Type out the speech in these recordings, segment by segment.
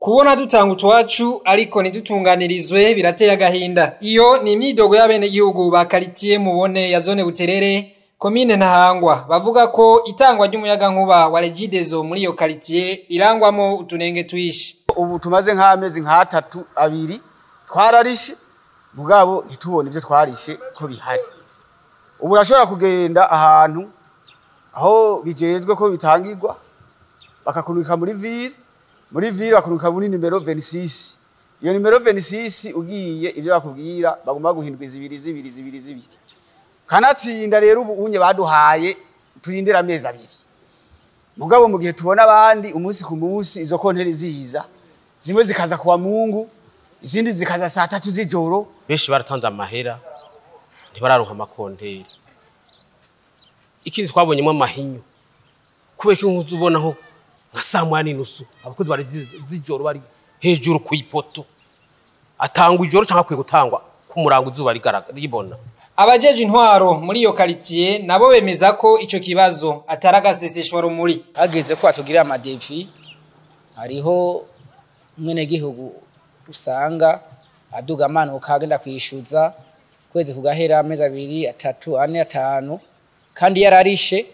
Kubona dutanga utwacu ariko ntidutunganirizwe birateye agahinda. Iyo ni imyidogo y'abenegihugu ba karitiye Mubone ya zone Buterere, komine Ntahangwa, bavuga ko itangwa ry'umuyagankuba wa Regideso muri iyo karitiye rirangwamo utunenge twishi. Ubu tumaze nk'amezi nk'atatu abiri twararishe, mugabo ntitubone ivyo twarishe ko bihari. Ubu urashobora kugenda ahantu aho bijejwe ko bitangirwa, bakakunuka muri ville, muri ville bakunuka muri nimero 26. Iyo nimero 26 ugiye ivyo bakubwira baguma guhindwa zibiri zibiri zibiri zibiri. Kanatsinda rero ubu unye baduhaye turindira amezi abiri. Mugabo mu gihe tubona abandi umunsi ku munsi izo konteri ziza, zimwe zikaza kuwa Mungu, izindi zikaza saa tatu z'ijoro. Benshi baratanze amahera ntibararonka amakonteri. Ikindi twabonyemo amahinyu, kubera ko inkuzu ubona nko nka saa moya n'inusu abakozi bari z'ijoro bari hejuru ku ipoto, atangwa ijoro canke akwiye gutangwa ku murango izuba ribona. Abajeje intwaro muri iyo karitiye nabo bemeza ko ico kibazo atari agaseseshwa rumuri. Hageze ko batugirira amadefi, hariho umwenegihugu usanga aduga amanuka agenda kwishuza, kwezi kugahera amezi abiri atatu ane atanu, kandi yararishe,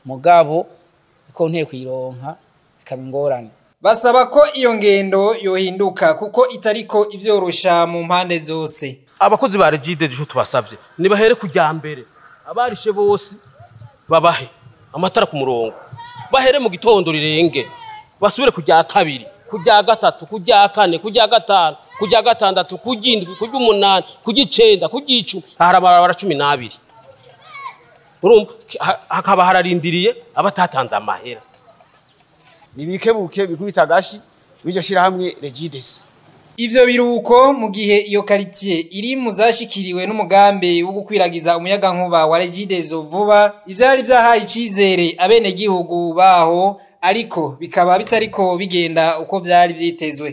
mugabo ko nteye kuyironka zikaba ingorane. Basaba ko iyo ngendo yohinduka kuko itariko ivyorosha mu mpande zose. Abakozi ba Regideso ico tubasavye nibahere kujya mbere, abarishe bose babahe amatara ku murongo, bahere mu gitondo rirenge, basubire kujya kabiri, kujya gatatu, kujya kane, kujya gatanu, kujya gatandatu, kujya indwi, kujya umunani, kujya icenda, kujya icumi, hari amabarabara 12. Urumva hakaba hararindiriye abatatanze amahera. Nibikebuke bikubita agashi bijya shira hamwe Regideso. Ivyo biruko mu gihe iyo karitiye iri mu zashikiriwe n'umugambi wo gukwiragiza umuyagankuba wa Regideso vuba, ivyari vyahaye icizere abenegihugu baho, ariko bikaba bitariko bigenda uko vyari vyitezwe.